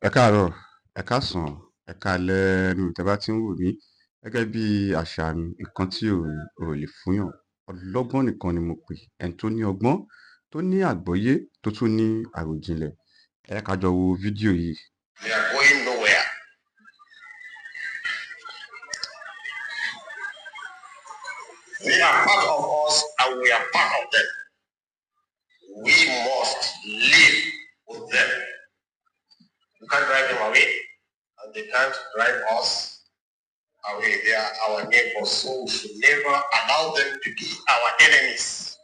Ẹ káàárọ̀, ẹ̀ káàsán, ẹ̀ káalẹ́ níbi tẹ́ bá ti ń wò mí. Gẹ́gẹ́ bí àṣà mi, nǹkan tí ò ní ò lè fúnyàn. Ọlọ́gbọ́n nìkan ni mo pè. Ẹni tó ní ọgbọ́n, tó ní àgbọ́yé, tó tún ní àròjinlẹ̀. Ẹ jẹ́ ká jọ wo fídíò yìí. They are going nowhere. They are part of us and we are part of them. We must live with them. We can't drive them away and they can't drive us away. They are our neighbors, so we should never allow them to be our enemies.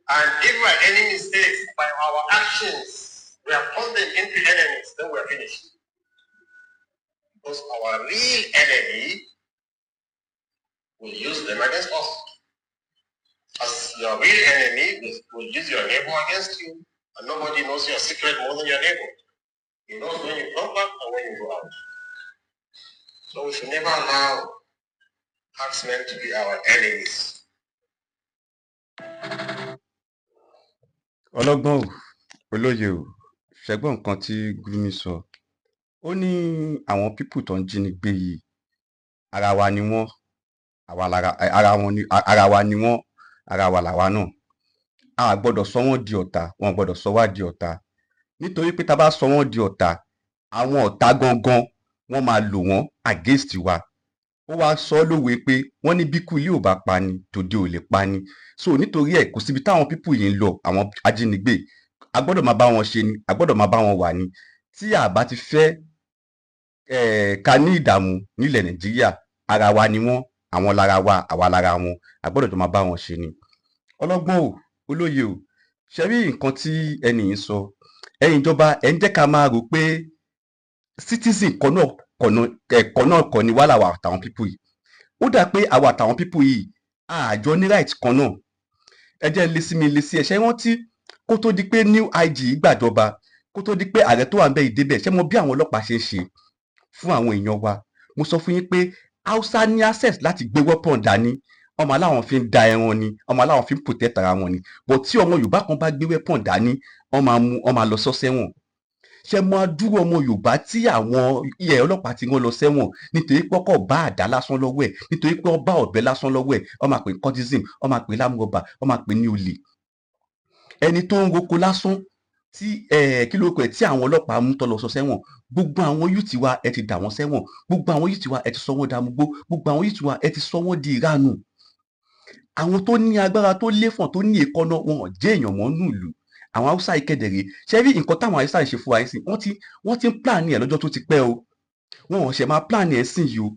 And if by any mistake, by our actions, we have turned them into enemies, then we are finished. Because our real enemy will use them against us. As your real enemy will use your neighbor against you, and nobody knows your secret more than your neighbor. He knows when you come back and when you go out. So we should never allow herdsmen to be our enemies. Ọlọ́gbọ́n o, olóye o, ṣẹ gbọ́ nǹkan tí Gumi sọ. Ó ní àwọn people tó ń jínigbé yìí, ara wa ni wọ́n, àwa lára, ara wọn ni, ara wa ni wọ́n, ara wa làwa náà. A à gbọ́dọ̀ sọ wọ́n di ọ̀tá, wọn ò gbọ́dọ̀ sọ wá di ọ̀tá. Nítorí pé tá a bá sọ wọ́n di ọ̀tá, àwọn ọ̀tá gangan wọ́n máa lò wọ́n against wa. Ó wá sọ ọ́ lówe pé wọ́n ní bíkú ilé ò bá pani, tòde ò lè pani. So nítorí ẹ̀, kò síbi táwọn people yìí ń lọ, àwọn ajínigbé. A gbọ́dọ̀ máa bá wọn ṣe ni, a gbọ́dọ̀ máa bá wọn wà ni. Tí a bá ti fẹ́ ká ní ìdààmú nílẹ̀ Nàìjíríà, ara wa ni wọ́n, àwọn lára wa, àwa lára wọn. A gbọ́dọ̀ jọ máa bá wọn ṣe ni. Ọlọ́gbọ́n o, olóye o, ṣẹ rí nǹkan tí ẹni yìí sọ? Ẹ̀yin ìjọba, ẹ̀ ń jẹ́ ká máa rò pé citizen kan náà kan náà kọ́ ni wá làwa àtàwọn people yìí. Ó dà pé àwa àtàwọn people yìí, a à jọ ní right kan náà. Ẹ jẹ́ n lé sí mi lé sí ẹ. Ṣé rántí kó tó di pé new IG gbàjọba, kó tó di pé ààrẹ tó wà ńbẹ̀ yìí débẹ̀, ṣé mo bí àwọn ọlọ́pàá ṣe ń ṣe fún àwọn èèyàn wa? Mo sọ fún yín pé Hausa ní access láti gbé weapon dání. Ọmọ aláwọn fi ń da ẹran ni, ọmọ aláwọn fi ń protect ara wọn ni. But tí ọmọ Yorùbá kan bá gbé weapon dání, wọ́n máa mú, wọ́n máa lọ sọ sẹ́wọ̀n. Ṣé mọ adúrú ọmọ Yorùbá tí àwọn ilẹ̀ ọlọ́pàá ti rán lọ sẹ́wọ̀n nítorí pé ọkọ̀ bá àdá lásán lọ́wọ́ ẹ̀, nítorí pé wọ́n bá ọ̀bẹ lásán lọ́wọ́ ẹ̀? Wọ́n máa pè ní cultism, wọ́n máa pè ní lámúrọ̀bà, wọ́n máa pè ní olè. Ẹni tó ń roko lásán tí kí lórúkọ ẹ̀, tí àwọn ọlọ́pàá mú tó lọ sọ sẹ́wọ̀n. Gbogbo àwọn youth wa, ẹ ti dà wọ́n sẹ́wọ̀n. Gbogbo àwọn youth wa, ẹ ti sọ wọ́n damugbó. Gbogbo àwọn youth wa, ẹ ti sọ wọ́n di ìranù. Àwọn tó ní agbára, tó léfọ̀n, tó ní èékánná, wọn ò jẹ́ èèyàn mọ́ nínú ìlú. Àwọn Haúsá yìí kẹ̀dẹ̀rẹ̀, ṣé rí nǹkan táwọn Haúsá yìí ṣe fún wa yìí sí? Wọ́n ti ń plan ẹ̀ lọ́jọ́ tó ti pẹ́ o. Wọn ò ṣẹ̀ máa plan ẹ̀ sìn yìí o.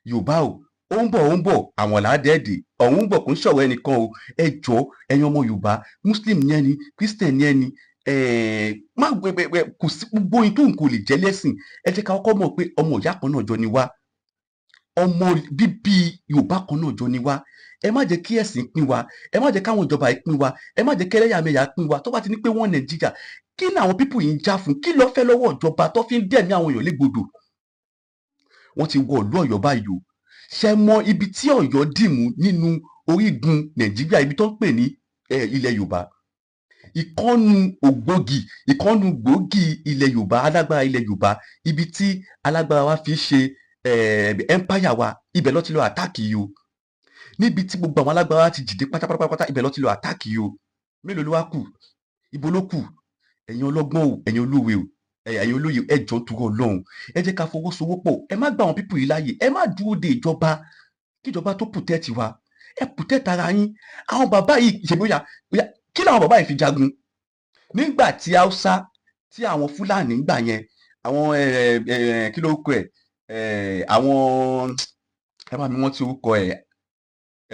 Yorùbá o, ó ń bọ̀, ó ń bọ̀, àwọn làádẹ́ẹ̀dẹ̀ ọ̀hún ń bọ̀, kò ń ṣọ̀rọ̀ ẹnìkan o. Ẹ jọ̀ọ́, ẹ̀yin ọmọ Yorùbá, Muslim ní ẹni, Christian ní ẹni, má gbẹgbẹ kò sí gbogbo ohun tó ń kò lè jẹ́ lẹ́sìn. Ẹ jẹ́ ká kọ́kọ́ mọ̀ pé ọmọ ìyá kan náà jọ ni wá, ọmọ bíbí Yorùbá kan náà jọ ni wá. Ẹ má jẹ́ kí ẹ̀sìn pín wa, ẹ má jẹ́ káwọn ìjọba yìí pín wa, ẹ má jẹ́ kí ẹlẹ́yàmẹ̀yà pín wa. Tó bá ti ní pé wọ́n Nàìjíríà, kí ni àwọn people yìí ń já fún? Kí ló fẹ́ lọ́wọ́ ìjọba tó fi ń dẹ̀mí àwọn èèyàn légbodò? Wọ́n ti wọ ìlú Ọ̀yọ́ báyìí o. Ṣe mọ ibi tí Ọ̀yọ́ dìmú nínú orígun Nàìjíríà, ibi tó ń pè ní ilẹ̀ Yorùbá, ìkọ́nù ògbógi, ìkọ́nù gbòógì ilẹ̀ Yorùbá, alágbára ilẹ̀ Yorùbá, ibi tí alágbára wa fi ṣe empire wa, ibẹ̀ ló ti lọ attack yìí o. Níbi tí gbogbo àwọn alágbára ti dìde pátápátá, ibẹ̀ ló ti lọ attack yìí o. Mélòó ló wá kù? Ibo ló kù? Ẹ̀yin ọlọ́gbọ́n o, ẹ̀yin olówe o, ẹ̀yin olóye, ẹ jọ̀ọ́, torí Ọlọ́run, ẹ jẹ́ ká fọwọ́sowọ́pọ̀. Ẹ má gba àwọn people yìí láàyè. Ẹ má dúró de ìjọba kíjọba tó protect wa. Ẹ protect ara yín. Àwọn bàbá yìí ṣe bóyá kí làwọn bàbá yìí fi jagun nígbà tí Haúsá, tí àwọn Fúlàní gbà yẹn, àwọn kí ló kọ ẹ, àwọn, ẹ bá mi wọ́n ti orúkọ ẹ,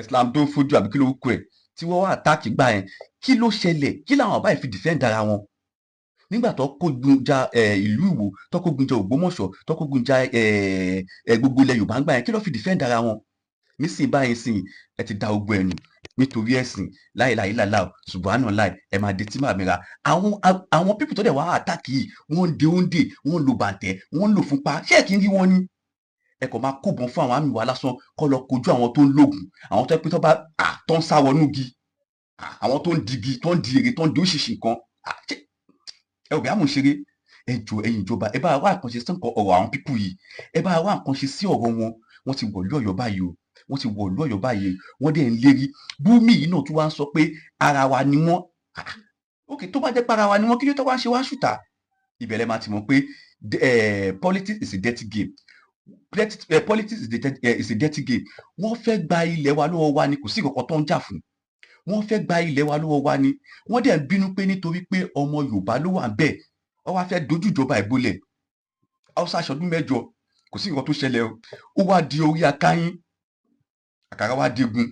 Islam tó fojú àbí kí ló kọ ẹ, tí wọ́n wá attack gbà yẹn, kí ló ṣẹlẹ̀? Kí làwọn bàbá yìí fi defend ara wọn nígbà tó kógun ja ìlú Ìwó, tó kógun ja Ògbómọ̀ṣọ́, tó kógun ja gbogbo ilẹ̀ Yorùbá ń gbà yẹn? Kí ló fi defend ara wọn? Nísìnyí báyìí sìn, ẹ ti da ogun ẹnu nítorí ẹ̀sìn láìláìláìlá ṣùgbọ́n láì ẹ máa de tí màmí ra. Àwọn people tó dẹ̀ wá attack yìí, wọ́n ń de oúnjẹ, wọ́n ń lo bàǹtẹ́, wọ́n ń lò fúnpá. Ṣé ẹ̀ kí ń rí wọn ni? Ẹ kàn máa kóbọn fún àwọn army wa lásán kọ́ lọ kojú àwọn tó ń lògùn, àwọn tó yẹ pé tó bá tó ń sá wọnú igi, àwọn tó ń digi, tó ń di èrè, tó ń di oríṣiríṣi nǹkan. Ẹ ò bí àmú ṣeré. Ẹ jọ̀ọ́, ẹ̀yin ìjọba, ẹ bá wá nǹkan ṣe sí nǹkan ọ̀rọ̀ àwọn people yìí. Ẹ bá wá nǹkan ṣe sí ọ̀rọ̀ wọn. Wọ́n ti wọ̀lú Ọ̀yọ́ báyìí o, wọ́n ti wọ̀lú Ọ̀yọ́ báyìí. Wọ́n dẹ̀ ń lérí. Gumi yìí náà tún wá ń sọ pé ara wa ni wọ́n. Ah, ok, tó bá jẹ́ pé ara wa ni wọ́n, kí ló tó wá ń ṣe wá ṣùtà? Ìbẹ̀rẹ̀ máa ti mọ̀ pé politics is a dirty game. Politics is a dirty game. Wọ́n fẹ́ gba ilẹ̀ wa lọ́wọ́ wa ni. Kò sí nǹkan tó ń jà fún. Wọ́n fẹ́ gba ilẹ̀ wa lọ́wọ́ wa ni. Wọ́n dẹ̀ ń bínú pé nítorí pé ọmọ Yorùbá ló wà bẹ́ẹ̀, wọ́n wá fẹ́ dojú ìjọba ìbolẹ̀. Haúsá aṣọdún 8, kò sí nǹkan tó ṣẹlẹ̀ o. Ó wá di orí akáyín, àkàrà wá digun.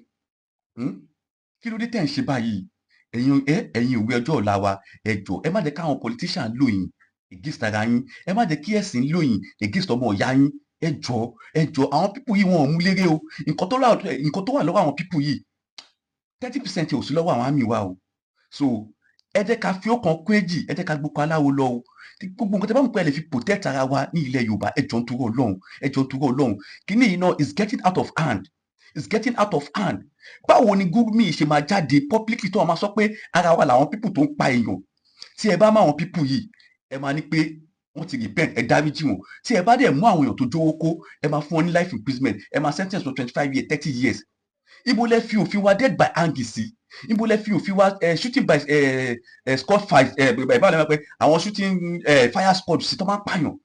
Kí ló dé tẹ̀ ń ṣe báyìí? Ẹ̀yin ẹ, ẹ̀yin òwe ọjọ́ ọ̀la wa, ẹ jọ̀ọ́, ẹ má jẹ́ káwọn politician lò yín against ara yín. Ẹ má jẹ́ kí ẹ̀sìn lò yín against ọmọ ìyá yín. Ẹ jọ̀ọ́, ẹ jọ̀ọ́. Àwọn people yìí, wọn ò mú léré o. Nǹkan tó wà lọ́wọ́ àwọn people yìí, 30% ò sí lọ́wọ́ àwọn army wa o. So ẹ jẹ́ ká fi ọ̀kan kún èjì, ẹ jẹ́ ká gbókò aláwo lọ o. Gbogbo nǹkan tẹ́ bá mọ̀ pé ẹ lè fi protect ara wa ní ilẹ̀ Yorùbá, ẹ jọ̀ọ́ nítorí Ọlọ́run, ẹ jọ̀ọ́ nítorí Ọlọ́run. Kíní yìí náà is getting out of hand, is getting out of hand. Báwo ni Gumi ṣe máa jáde publicly tó wọn máa sọ pé ara wa làwọn people tó ń pa èèyàn? Tí ẹ bá má àwọn people yìí, ẹ máa ní pé wọ́n ti repent, ẹ dáríjì wọn. Tí ẹ bá dẹ̀ mú àwọn èèyàn tó jówó kó, ẹ máa fún wọn ní life imprisonment, ẹ máa sentence for 25 years, 30 years. Ibo lẹ fi òfin wa death by hanging sí? Ibo lẹ fi òfin wa shooting by squad fight? Ẹ báwo lẹ máa pẹ àwọn shooting fire squad sí tó máa ń pààyàn?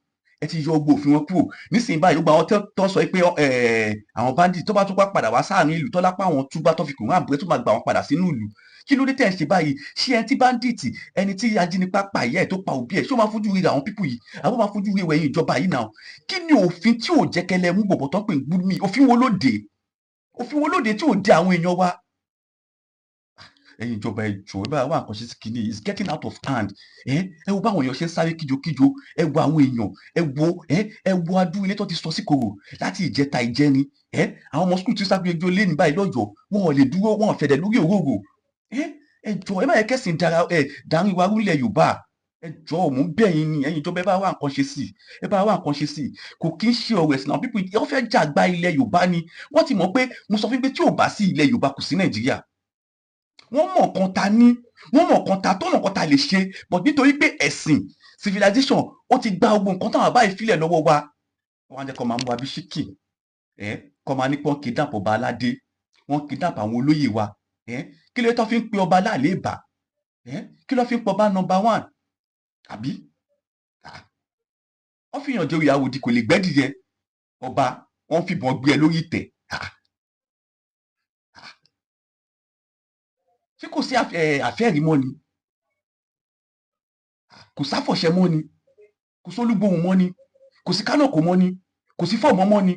Ẹ ti yọ gbogbo òfin wọn kúrò nísìnyí báyìí. Gbogbo àwọn tó ń sọ pé àwọn bandit tó bá tún wá padà wá sáàrin ìlú, tó lápá àwọn túbá, tó fi kùn wọn àbúrẹ́, tó máa gbà wọn padà sínú ìlú. Kí ló dé tẹ̀ ń ṣe báyìí? Ṣé ẹni tí bandit, ẹni tí ajínigbá pa ìyá ẹ̀, tó pa òbí ẹ̀, ṣé ó máa fojú rí àwọn people yìí, àbó máa fojú rí ẹ̀yin ìjọba yìí náà? Kí ni òfin tí ò jẹ́ kẹlẹ́ mú bọ̀bọ̀ tó ń pè ní Gumi? Òfin wo ló dé? Òfin wo ló dé tí ò dé àwọn èèyàn wa? Ẹ̀yin ìjọba, ẹ jọ̀ọ́, ẹ bá wá nǹkan ṣe sí kìíní. It's getting out of hand. Ẹ ẹ wo báwọn èèyàn ṣe ń sáré kíjokíjo. Ẹ wo àwọn èèyàn, ẹ wo ẹ ẹ wo adú ilé tó ti sọ sí kòrò láti ìjẹta, ìjẹrin. Ẹ àwọn ọmọ school tí sábẹ́ ẹjọ́ lé ní báyìí lọ́jọ́, wọn ò lè dúró, wọn ò fẹ̀dẹ̀ lórí òróró. Ẹ ẹ jọ̀ọ́, ẹ má yẹ kẹ́sìn dára ẹ dárín wa rúlẹ̀ Yorùbá. Ẹ jọ̀ọ́, mò ń bẹ̀ yín ni. Ẹ̀yin ìjọba, ẹ bá wá nǹkan ṣe sí, ẹ bá wá nǹkan ṣe sí. Kò kí ń ṣe ọ̀rọ̀ ẹ̀sìn. Àwọn people wọ́n fẹ́ jà gba ilẹ̀ Yorùbá ni. Wọ́n ti mọ̀ pé mo sọ fún yín pé tí ò bá sí ilẹ̀ Yorùbá, kò sí Nàìjíríà. Wọ́n mọ̀ nǹkan ta ní, wọ́n mọ̀ nǹkan ta tó mọ̀ nǹkan ta lè ṣe, but nítorí pé ẹ̀sìn, civilization, ó ti gba gbogbo nǹkan táwọn àbá ìfilẹ̀ lọ́wọ́ wa, wọ́n á jẹ́ kó máa mú wa bí ṣíkì. Ẹ kó máa ní pé wọ́n kidnap ọba aládé, wọ́n kidnap àwọn olóyè wa. Ẹ kí ló tó fi ń pe ọba láàlẹ́ ìbà? Ẹ kí ló fi ń pe ọba number one? Àbí wọ́n fi hàn jẹ́ oyè àwòdì kò lè gbẹ́dìyẹ ọba, wọ́n fìbọn gbé ẹ lórí ìtẹ́. Ah, ah. Ṣé kò sí àfẹ́rí mọ́ ni? Kò sáfọ̀ṣẹ mọ́ ni? Kò sólúgbòhùn mọ́ ni? Kò sí kánòkò mọ́ ni? Kò sí fọ́ọ̀mọ́ mọ́ ni?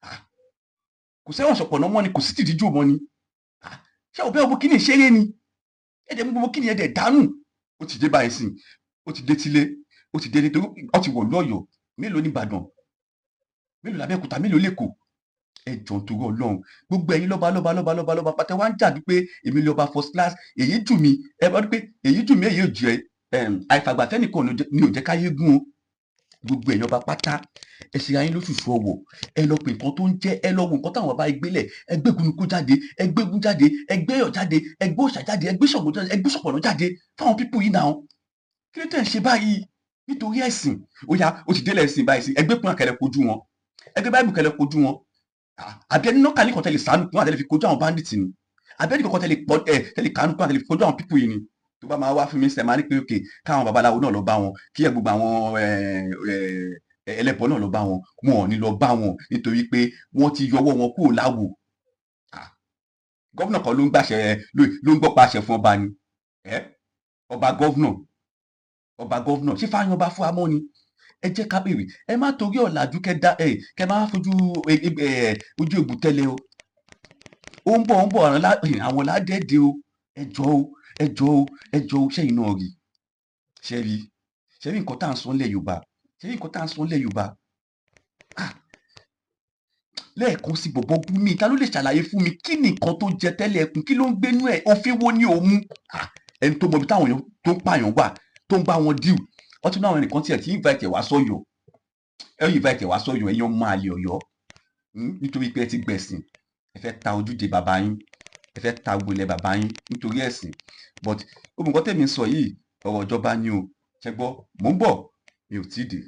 Ah, kò sẹ́wọ̀n ṣọ̀pọ̀nà mọ́ ni? Kò sí tìdíjò mọ́ ni? Ah, ṣé òbẹ́ ọmọ kìíní ṣeré ni? Ẹ̀dẹ̀ mú gbogbo kìíní, ẹ̀dẹ̀ dánù. Ó ti dé báyìí sìn, ó ti dé tílé, ó ti dé nítorí ó ti wọ̀lú Ọ̀yọ́. Mélòó ní Ìbàdàn, mélòó l'Abẹ́òkúta, mélòó l'Èkó? Ẹ jọ̀ọ́ nítorí Ọlọ́run, gbogbo ẹ̀yin lọ́ba lọ́ba lọ́ba lọ́ba lọ́ba pátá wá ń jà bí pé èmi lọ́ba first class, èyí jù mí. Ẹ bá rí pé èyí jù mí, èyí ò jẹ́. Àìfàgbàfẹ́ nìkan ni ò jẹ́ káyé gún o. Gbogbo ẹ̀yin ọba pátá, ẹ ṣe ayé lóṣooṣù ọwọ̀. Ẹ lọ pè nǹkan tó ń jẹ́, ẹ lọ wo nǹkan táwọn bàbá yìí gbélẹ̀. Ẹ gbé gúnukú jáde, ẹ gbé eégún jáde, ẹ gbé ẹ̀yọ̀ jáde, ẹ gbé òòṣà jáde, ẹ gbé Ṣàngó jáde, ẹ gbé Ṣọ̀pọ̀nná jáde fáwọn people yìí náà. Kí ló tẹ̀ ń ṣe báyìí nítorí ẹ̀sìn? Ó yá, ó ti délẹ̀ ẹ̀sìn báyìí sí. Ẹ gbé pọ́n àkẹlẹ̀ kojú wọn, ẹ gbé báìbù kẹlẹ̀ kojú wọn. Ah, àbí ẹni náà kàlí kan tẹ̀lé sànù kún àtẹlẹ fi kojú àwọn bandits ni? Àbí ẹni kankan tẹ̀lé pọ ẹ tẹ̀lé kànú kún àtẹlẹ fi kojú àwọn people yìí ni? Tó bá máa wá fún mi sẹ, máa ní pé òkè káwọn babaláwo náà lọ bá wọn, kí ẹ gbogbo àwọn ẹ ẹ ẹlẹ́bọ náà lọ bá wọn. Wọn ò ní lọ bá wọn nítorí pé wọ́n ti yọwọ́ wọn kúrò láwo. Ah, governor kan ló ń gbàṣẹ, ló ń gbọ́ pàṣẹ fún ọba ni. Ẹ ọba governor, ọba governor, ṣé fáyọ ọba fún amọ́ ni? Ẹ jẹ́ ká béèrè. Ẹ má torí ọ̀làjú kẹ dá ẹ kẹ má fojú ẹ ojú egbò tẹ́lẹ̀ o. Ó ń bọ̀, ó ń bọ̀, àwọn ládẹ́ẹ̀dẹ́ o. Ẹ jọ̀ọ́ o, ẹ jọ̀ọ́ o, ẹ jọ̀ọ́ o. Ṣẹ́yìn náà rí? Ṣé rí? Ṣé rí nǹkan tá à ń sọ nílẹ̀ Yorùbá? Ṣé rí nǹkan tá à ń sọ nílẹ̀ Yorùbá? Ah, lẹ́ẹ̀kan sí, bọ̀bọ̀ Gumi, ta ló lè ṣàlàyé fún mi kí ni nǹkan tó jẹ tẹ́lẹ̀ ẹkùn? Kí ló ń gbénú ẹ̀? Òfin wo ni òun mú? Ah, ẹni tó mọ ibi táwọn èèyàn tó ń pààyàn wà, tó ń bá wọn deal, wọ́n tún ní àwọn ẹnìkan tiẹ̀ tí invite ẹ̀ wá sọ́yọ̀. Ẹ invite ẹ̀ wá sọ́yọ̀, ẹ̀yin ọmọ àlè Ọ̀yọ́. Nítorí pé ẹ ti gbẹ̀sìn, ẹ fẹ́ ta ojúde bàbá yín, ẹ fẹ́ ta gbolẹ̀ bàbá yín nítorí ẹ̀sìn. But gbogbo nǹkan tẹ̀mí ń sọ yìí, ọ̀rọ̀ ìjọba ni o. Ṣẹ gbọ́? Mò ń bọ̀. Mi ò tíì dé.